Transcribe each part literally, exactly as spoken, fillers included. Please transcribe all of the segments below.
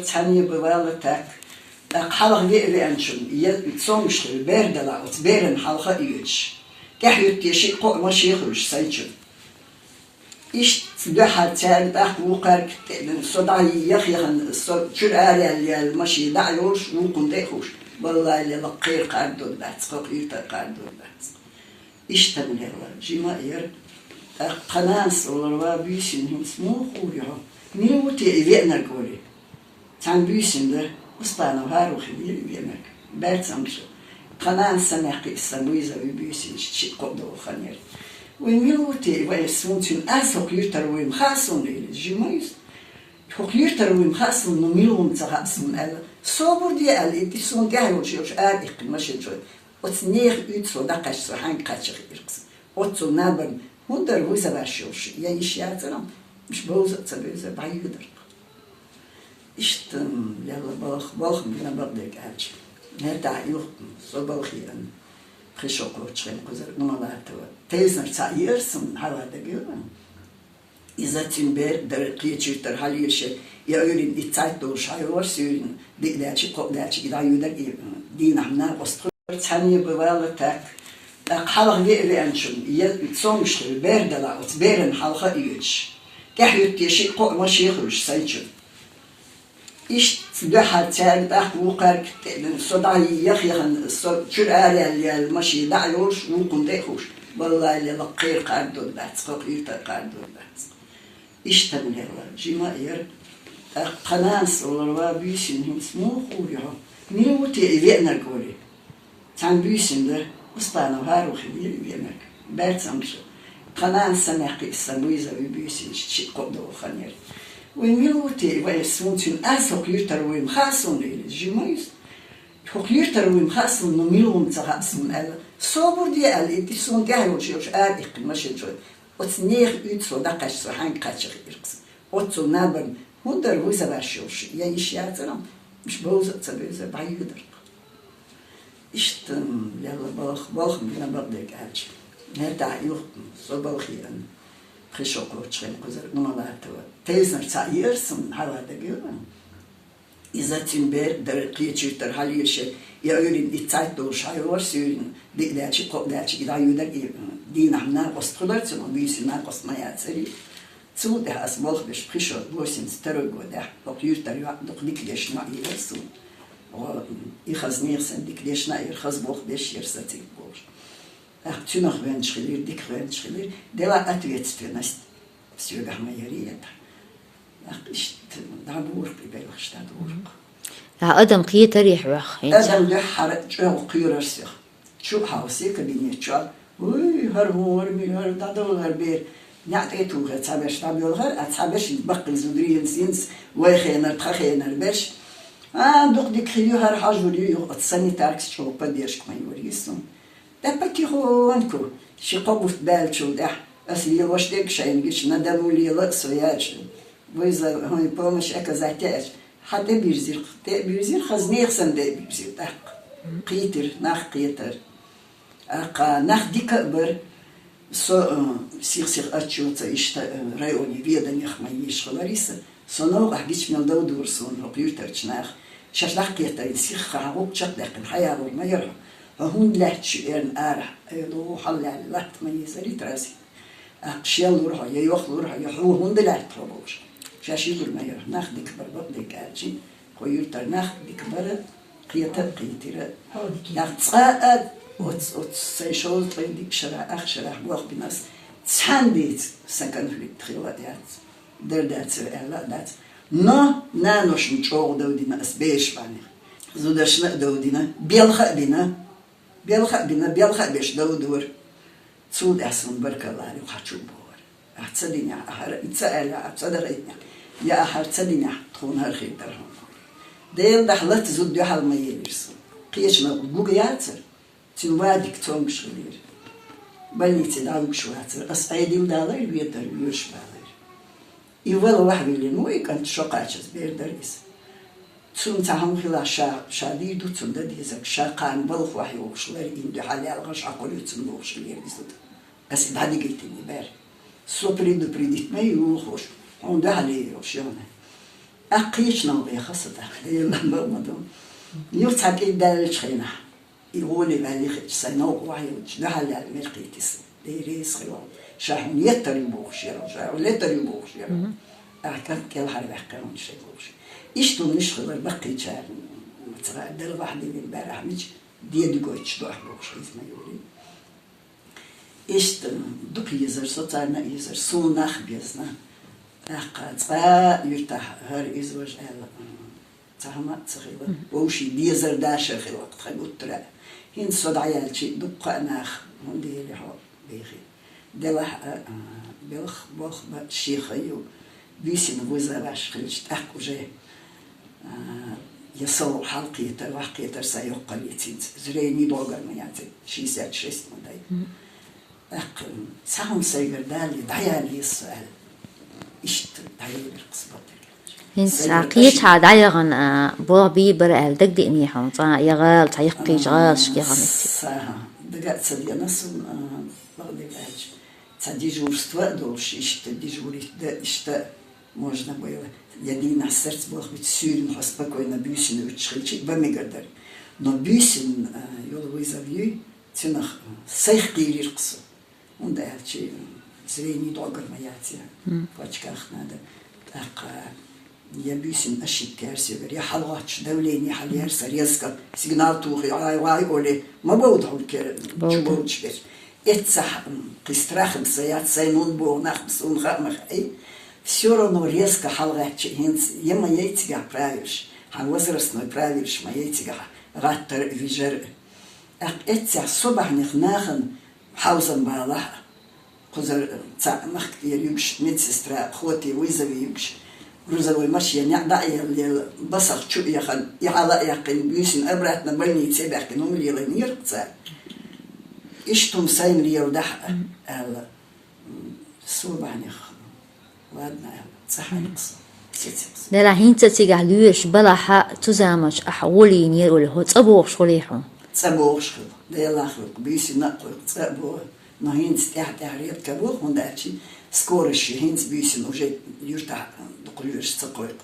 Цхьанне бывало так. ТӀаккха хьалха ве-, веанчун, я цомгаш хила, бер дала, оцу беран хьалха а йоьдуш. ТӀаьхьа юьттуш шиъ-кхоъ машен хуьлуш сайчун. Иштта дуьххьара цаьрга тӀаккха вукхаьрга тӀе-, со дӀа яха-яхана, со чуьра ара яьлла-яьлла машен дӀа а йолуш, вукхунна тӀе а хууш, валлай, лела кхера кхардор дац, кхо кхийртар кхардор дац. Иштта лела, жима а яра. ТӀаккха тхан нанас олура: «Ва, буьйсанна хӀинца муха гӀур ю хьо? Мила ву те и веанарг?» олий. Цхьана буьйсанна дара, Успанов ХӀару хилира и веанарг. Баьрца амца. Тхан нанас самаьккхи сан буьйза вуьйсанчу шиъ-кхоъ долу хан яра. «Вай мила ву те, вай, суна цуьнан ас хӀокху юьртара вуйма хаьа суна?» — элира. Жима иза. «ХӀокху юьртара вуйма хаьа суна, ну мила ву-м ца хаьа суна», — аьлла. «Собар де», — аьлла, и тӀе суна тӀаьхьа йолуш йолуш ара иккхина машен чу. Оцу нехан уьйцу дӀакхаьчча, со хьаьнга кхаьчча хиира-кх сан. Оццул набарна хӀунда дара вузаваш йолуш, я йиш яцара, уьш бовза а ца бевзара, дӀайоьдура-кх. Иштта, м, лела балха, балха бина бакъдерг аьлча. ХӀетахь юха со балхе а, пхи шо кхоччу хенахь кхузара Умалатова. Тевзанара цхьаъ еара суна, хьала дагайо. Иза цуьнан бер дара, кхечуьртара хьалийра шен, я Ӏуьйранна и цхьайтта долуш хьайогӀура суьйранна, диъ даьлча, кхоъ даьлча, и дӀайоьдура, и, м, дийнахь накъост хуьлура. Цхьанне бывало так. ТӀаккха хьалха ве-, веанчун, я цомгаш хила, бер дала, оцу беран хьалха а йоьдуш. ТӀаьхьа юьттуш шиъ-кхоъ машен хуьлуш сайчун. Иштта дуьххьара цаьрга тӀаккха вукхаьрга тӀе-, со дӀа яха-яхана, со чуьра ара яьлла-яьлла машен дӀа а йолуш, вукхунна тӀе а хууш, валлай, лела кхера кхардор дац, кхо кхийртар кхардор дац. Иштта лела, жима а яра. ТӀаккха тхан нанас олура: «Ва, буьйсанна хӀинца муха гӀур ю хьо? Мила ву те и веанарг?» — олий. Цхьана буьйсанна дара, Успанов ХӀару хилира и веанарг. Баьрца амца. Тхан нанас самаьккхи сан буьйза вуьйсанчу шиъ-кхоъ долу хан яра. «Вай мила ву те, вай, суна цуьнан ас хӀокху юьртара вуйма хаьа суна?» — элира. Жима иза. «ХӀокху юьртара вуйма хаьа суна, ну мила ву-м ца хаьа суна», — аьлла. «Собар де», — аьлла, и тӀе суна тӀаьхьа йолуш йолуш ара иккхина машен чу. Оцу нехан уьйцу дӀакхаьчча, со хьаьнга кхаьчча хиира-кх сан. Оццул набарна хӀунда дара вузаваш йолуш, я йиш яцара, уьш бовза а ца бевзара, дӀайоьдура-кх. Иштта, м, лела балха, балха бина бакъдерг аьлча. ХӀетахь юха со балхе а, пхи шо кхоччу хенахь кхузара Умалатова. Тевзанара цхьаъ еара суна, хьала дагайо. Иза цуьнан бер дара, кхечуьртара хьалийра шен, я Ӏуьйранна и цхьайтта долуш хьайогӀура суьйранна, диъ даьлча, кхоъ даьлча, и дӀайоьдура, и, м, дийнахь накъост хуьлура цунах, буьйсанна накъост ма яцара. Цул тӀаьхьа ас болх беш пхи шо, восемьдесят второй годехь, хӀокху юьртара йоӀ дукха дика дешна йоӀ яра суна. Гьо, и хаза нехан санна дика дешна а яра, хаза болх беш яра сан цига болуш. ТӀаккха цуьнах венча хилира, дика венча хилира, дела ответственность соьгахь ма яра и тӀаккха. ТӀаккха иштта дӀабора-кх и белхаш, дӀадора-кх. Ткъа адам кхетарий хьох хӀинца? Адам дуьххьара чӀогӀа кхоьрура сох. Чу а хьовсий кабинет чохь. Уй, хӀара хӀун вара, мила вара, дӀадовла хӀара бер. НеӀ тӀе а тухий, цхьаберш дӀабоьлхура, а цхьаберш баккхий зударий, хӀинца, хӀинца вай хенара, тхан хенара берш. А, дукха дика хир ю, хӀара хьожур ю, юха оцу санитаркас чӀогӀа поддержка ма йора суна. ТӀаккха потихоньку, ши-кхо бутт баьллачул тӀаьхьа, ас лелош дерг шайна гича, на дому лела а со яьлча, вайза хӀун помощь оказать яьлча, хьан тӀе бирзира, тӀе а бирзира, хаза нехан санна тӀе а бирзира тӀаккха. Кхийтира, нах кхетара. ТӀаккха нах дика а бара. Со, э, сих-сиха отчётца иштта, э, районе ведомех ма йийша хилар иза. Со новкъахь гича мел дов дора суна хӀокху юьртарчу наха. Шаьш дӀакхетарий, сихха хьан гӀуллакх чекхдаьккхина хьаялор ма яра хьо. Хьо хӀунда лаьтта шу эрна арахь? Ай, ло, хьаллаьлла латта ма езарий трасе. ТӀаккха шел лур хьо, я йохлур хьо, я хьо хӀунда лаьтта хьо бохуш. Шаьш юкъара ма яра, нах дика бара, бакъдерг аьлчи, кху юьртара нах дика бара, кхета а кхийтира. Нах цкъа а, оц, оц сайн шовзткъе диъ шарахь, ах шарахь болх бина ас, цхьаьна дийца сан конфликт хилла а яц. Дара дацара аьлла а дац. Но наношна чӀогӀа дов дина ас бераш бахьанех. Зударшна а дов дина, белха а бина. Белха а бина, белха а беш дов дора. Цул тӀаьхьа суна баркалла аьлла, юха чу а бохура. Ахь ца динехь, ахьара и ца аьллехь, ахь ца дахийтинехь, я ахьара ца динехь, тхуна хӀара хир дара хьуна. Делан дуьхьа лата зуда дуьхьал ма елира суна. Кхечу мел гуга яцара, цуьнан ва дика цомгаш хилира. Больнице дӀавуьгуш вацара. Ас Ӏедал далайра, ветара воьраш балайра. И вала ваьхьа виллина ву и кӀант, шо кхачаза бер дара иза. Цунна цхьа хӀума хилахь, ша, ша дийр ду цунна дан дезарг, ша кхана балха ваьхьа йогӀуш ларйина дуьхьал ялхаш Ӏа кхуьлуьцун бохуш лерг иза ду. Ас и дӀадигийтина и бер. Со предупредить ма йолуш, хьуна дуьхьал йогӀуш йогӀна. ТӀаккха кхеча новкъа яха со тӀаккха, Дала ма ма ду. Юха цхьа кӀира даьллача хенахь, и гӀоле ваьлла хилча, сайн новкъа вахьа йолча, дуьхьал яьлла мел кхийтар со. Дера, эса хила ваьлла. Ша хьуна еттар ю бохуш яра, ша хьуна летар ю бохуш яра. Ахьа кӀелхьарваьккхи хьуна шайн бохуш. Иштта хӀуманаш хилар баккхийчарна, ма ца хаьа, Дала вахьа диллина бара ахьа мича, дедугойтуш ду ахьа бохуш хӀинца ма юрий. Иштта дукха езар, со царна а езар, суна нах безна. ТӀаккха цкъа а юьртахь хӀара иза важа аьлла, ца хӀама а ца хилла. Вовшийн дезар дашар хилла тхан гуттара а. ХӀинца со дӀаяьлча дуккха а нах, хӀунда елий хьо, бехи. Делахь а, а, белх, болх бан шех ю. Буьйсанна вызоваш хилча, тӀаккха уже, а, я со хьалкхетар, вахкхетар са йоккхал яцинца. Зрение догар ма яци, шестьдесят шесть ма дай. ТӀаккха, м, цхьа хӀума сайгара дале, дӀаяла еза со аьлла. Иштта дӀаелира-кх со бакъдерг. ХӀинца сайгара кхечахьа дӀаяхана, а, болх бийр бара аьлла дагадеаний хьуна, цкъа а ягӀал, цхьа яккхийча гӀалашка яхана. Са, дага а ца деана суна, а, бакъдерг аьлча. Цхьа дежурство а долуш, иштта дежурить дан, иштта можно было. Я дийнахь сарц болх битта суьйранна хьо спокойно буьйсанна вуьтуш хилча, бан мегар дара. Но буьйсанна, а, йолу вызов юй, цунах, а, сайх кхийрира-кх со. ХӀунда аьлча, а, зрение догар ма яц я, в очках надо. ТӀаккха я буьйсанна ошибка яьрсигара, я хьалагӀоттуш давление хьалаяьрса, резко сигнал тухий, гӀай, гӀай олий, ма бовда хьуна кера, чу бовдуш берш. Эццахь, м, кхин страхам са яц, сайн хӀунда боху нах суна хаа ма хаьий. Всё равно резко хьалагӀаьттича хӀинца я ма яй цигахь правилаш, хьан возрастной правилаш ма яй цигахь, гӀаттар а, вижар а. ТӀаккха эццахь со бахьанех нахана хьовзам балахь а, кхузара цхьаъ махка тӀера юьгуш, медсестра, хотий вызове юьгуш, грузовой машен некъ дӀа а елла, басах чу а яхана, и хьала а яьккхина, буьйсанна обратно больнице а баьхкина, хӀума лелийнера-кх цара. Иштта хӀума сайна леладахь а, аьлла, м, со бахьанех. Ладно, аьлла, цӀа хьаькхна со, сецира со. Делахь хӀинца цигахь лоьраш балахь а, цу заманчохь ахьа гӀоле йинера олий, хьо цӀа бохуш хуьлий хьуна? ЦӀа бохуш хуьлу, Делахь хуьлу, буьйсанна а кхойкху, цӀа а боху. Но хӀинца тӀаьхьа-тӀаьхьа редко боху, хӀунда аьлча скораш ю, хӀинца буьйсанна уже юьртахь дукха лоьраш ца кхойкху.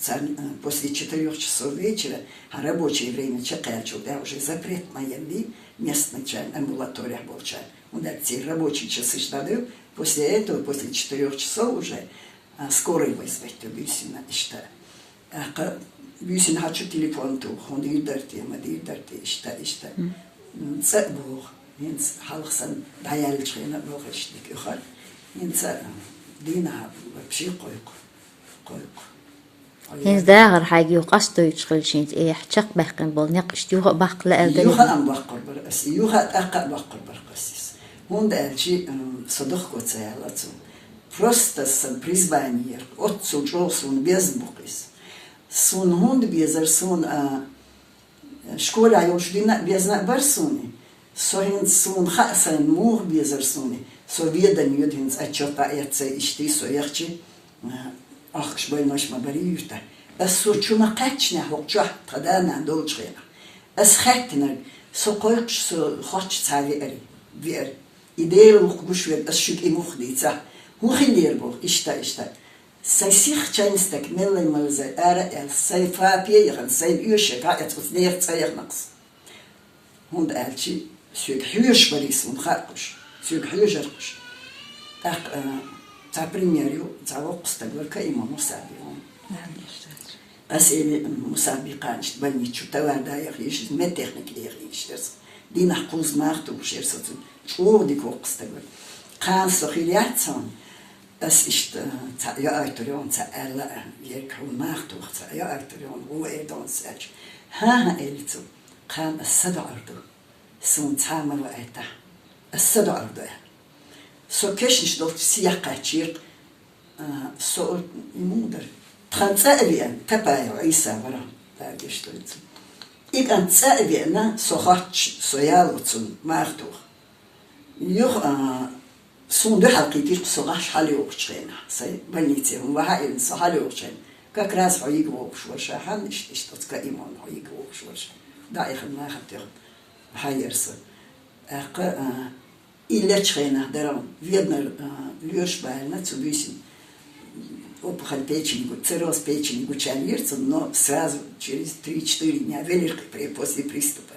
Царна, э, после четырёх часов вечера, хьан рабочее время чекхъяьллачул тӀаьхьа уже запрет ма еллий местныйчарна, амбулаторехь болчарна. ХӀунда аьлча церан рабочий часаш дӀадевлла, после этого, после четырёх часов уже, а, скорый вызвать ду буьйсанна, иштта. ТӀаккха буьйсанна хьан чу телефон туху, хӀун дийр дара те, ма дийр дара те, иштта, иштта. М, цӀа а боху, хӀинца хьалха санна дӀаяьллачу хенахь а балхаш дика оьхура. ХӀинца, а, дийнахь вообще кхойкху, кхойкху. ХӀинца дахар хьайга юха къастойтуш хилча, хӀинца эхь чекхбаьккхина болу некъ иштта юха а баккха лаьара дара? Юха а баккхур бара ас, юха а, тӀаккха а баккхур бара ас иза. ХӀунда аьлча, м, со дохко ца яьлла цунна. Просто сан призвание яра, оццул чӀогӀа суна безна бу-кх иза. Суна хӀунда безара, суна, а, школехь йолчу дийнахь а безна а бара суна. Со хӀинца, суна хаьа сайна муха безара суна. Со веданна йоьду хӀинца, отчёт дӀаэццай, иштта со яхча, а, ахкаш больнойш ма барий юьртахь. Ас со чу ма кхаьчнехь хӀокху чохь тхан да-нана долчу хенахь. Ас хаьттинарг, со кхойкхуш, со хоттуш цхьа веара, веара. И Дела ву-кх гуш верг, ас шуьга и муха дийцахь, хӀун хилира боху, иштта, иштта. Сайн сих чайна стаг меллай-маллай ара а аьлла, сайн папе а яхана, сайн оьшург а эцна, оцу нехан цӀа яхана-кх со. ХӀунда аьлча соьга хьоьжуш барий суна хаьа-кх уьш, соьга хьоьжура-кх уьш. ТӀаккха, а, цхьа пример ю, цхьа воккха стаг вара, Каимов Мусаби ву. Ас эли, Мусаби, кхана иштта больница чу товар дӀаяха йиш яра, медтехника яха йиш яра со. Дийнахь кхузза маха тухуш яра со цунна. ЧӀогӀа дика воккха стаг вара. Кхана со хир яц хьуна. Ас иштта цхьаъ йоуьйтур ю хьуна, цхьаъ аьлла, ерг хьуна маха туху, цхьаъ йоуьйтур ю хьуна, гӀо эр ду хьуна ас аьлча. ХӀан-хӀа, элира цо, кхана ас садоӀур ду. Суна цхьа а ма ваийтахь, ас садоӀур ду аьлла. Со кешнаш долчу сехьа кхаьчнера-кх, а, со и муха дара. Тхан цӀа а веана, Тапаев Ӏийса вара, Дала гечдойла цунна. И кӀант цӀа а веана, со хоттуш, со яло цунна маха туху. Юха, а, суна дуьхьал кхийтира-кх со гӀаш хьалайогӀучу хенахь, сайн больнице хӀума вахьа а елла, со хьалайогӀучу хенахь. Как раз хьо йига вогӀуш вара ша, хьанна иштта, иштта оцу Каимовна хьо йига вогӀуш вара ша. ДӀаихна маха тоьхна хьан яра со. ТӀаккха, а, и лечу хенахь дара, веданара, а, лоьраш балийна цу буьйсанна. Опухоль печени, цирроз печени гучаялира цунна, но сразу через три-четыре дня велира кхы при-, после приступа.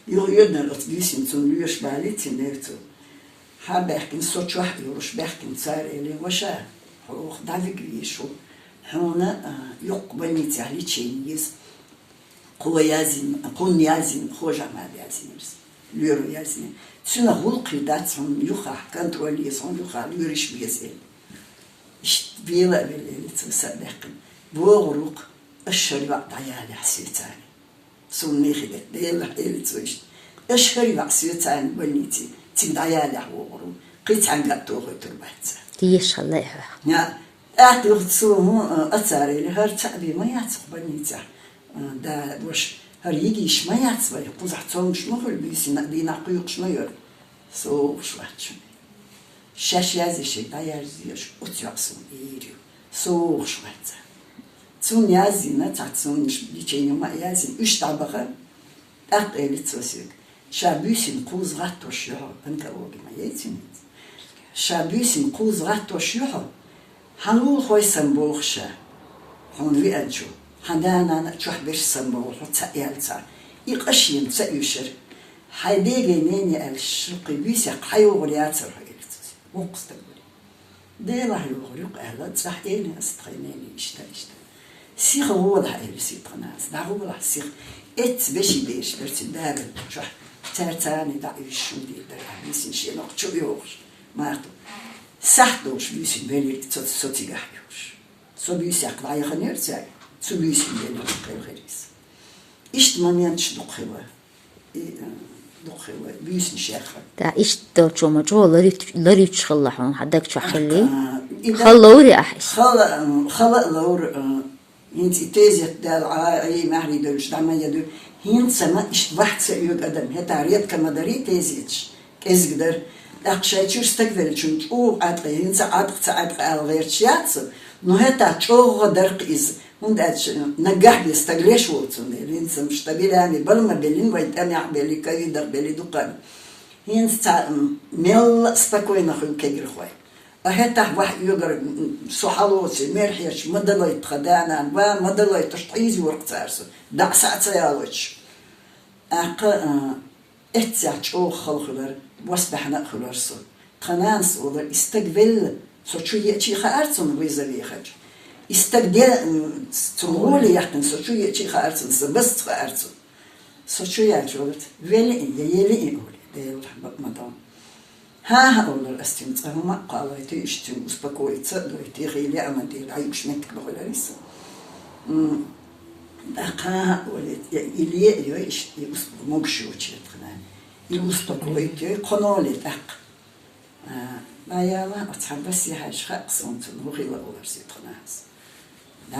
Юха йоьднар оцу буьйсанна цунна лоьраш балийта цуьнан цо. Хьан баьхкина со чохь а йолуш баьхкина цара элира: «Ваша, хьо оха дӀавига везаш ву. Хьуна, а, юккъе больницехь лечени еза. Кхо яздина, кхунна яздина, хожа мада яздина иза. Лоьро яздина. Цуьнан гӀуллакхе дац хьуна юххехь, контроль еза хьуна юххехь, лоьраш беза», — элира. Иштта вела а велла, элира цо, са а баьккхина. «ВогӀур ву-кх, аша хӀара йоӀ дӀаялахь соьцаний. Суна мехий дерг делахь», — элира цо иштта. «Аша хӀара йоӀ соьцаний больнице, цига дӀаялахь вогӀур ву. Кхин цхьаьнгга а тохуьйтур бац цара». Тешалла и хьоьх. Я, тӀаккха юха цо хӀун, а, цара элира: «ХӀара цхьаъ бен ма яц хӀокху больницехь. А, да, ваша, хӀара йигийш ма яц вай, кхузахь цомгуш ма хуьлу, буьйсанна а дийнахь кхойкхуш ма йора». «СовгӀуш вац шуна. Шаьш язъеш, дӀаязъеш, оцу йоӀа суна эр ю. СовгӀуш вац». Цунна яздина, цхьацца цунна лечени ма а яздина, уьш дӀабаха, тӀаккха элира цо соьга: «Ша буьйсанна кхузза гӀаттош ю хьо, онкологи ма яц хьуна иза. Ша буьйсанна кхузза гӀаттош ю хьо, хьан лулахой санна болх ша, хьуна веанчо, хьан да-нана а чохь берш санна болу хьо, цхьаъ яьлла цхьа, и къа шена ца оьшура. Хьайн дегий, ненний аьлла, шуьгахь буьйсехь хьан йогӀур яцара хьо», — элира цо. Воккха стаг вара. «Делахь йогӀур ю-кх», — аьлла, цӀахь элира аса тхайн нене иштта, иштта. «Сиха гӀолахь», — элира соьга тхан нанас. «ДӀагӀолахь сиха. Эцца вешин бераш бара цуьнан да-нана чохь. Цара царний дӀа а оьшуш хӀума дийр дара ахь, буьйсанна шен нохчо а йогӀуш, марта. Сахьт долуш буьйсанна велира со, со цигахь», — йохуш. Со буьйсехь дӀаяханера цаьрга, цу буьйсанна велира кхелхира иза. Иштта моменташ дукха хилла. И, э, дукха хилла, буьйсанна шех. Да, иштта долчо ма чӀогӀа ларийт-, ларийча хилла хьуна, хьан даг чохь хилли. А, и да- Хала ловри ахь иза? Хала, м, хала а ловра, э, хӀинца и тезет даьлла, а, и маьхьарий девлча дӀа ма яду. ХӀинца ма иштта вахь ца оьгу адам, хӀетахь редко ма дарий тезеташ, кӀезиг дара. ТӀаккха шайн чуьра стаг веллачунна чӀогӀа Ӏаткъе, хӀинца Ӏаткъа, ца Ӏаткъа ала гӀерташ яц, но хӀетахь чӀогӀа дара-кх иза. ХӀунда аьлча наггахь бен стаг леш волу цундела, хӀинца-м стабилами бала ма беллина вайн тӀамехь а белли, ковидах белли дукха. ХӀинца цхьа, м, мелла а спокойно хуьлу кегирхой. А хӀетахь вахь оьгар, м, со хьалоций, мер хьерча, ма далайта тхан да-нана, ва ма далайта, тхьийза йора-кх цара со, дӀа а, схьа а ца ялойтуш. ТӀаккха, а, эццехь чӀогӀа хала хуьлура, бос баьхьна а хуьлура со. Тхан нанас олура, и стаг велла, со чу еачий хаьара цунна вызов ехача. И стаг де, м, цунна гӀоле яьккхина, со чу еачий хаьара цунна, сан басца хаьара цунна. Со чу яьлча олура, велли и, я елли и олий, Делахь бакъ ма дан. ХӀан-хӀа, олура ас цуьнга, цкъа хӀума а кхоллойтий, иштта цуьнга успокоиться а дойтий, хила яа ма дий, дӀаюуш меттиг ма хуьлура иза. М, тӀаккха хӀан-хӀа, олий, я и ле а йой, иштта и ус-, могуш йоцуш яра тхан нана. И успокоить йой, кхоно ле тӀаккха. А, дӀаяла, оцу хьан басе хьаьжча хаьа-кх суна цунна хӀун хилла, олура соьга тхан нанас.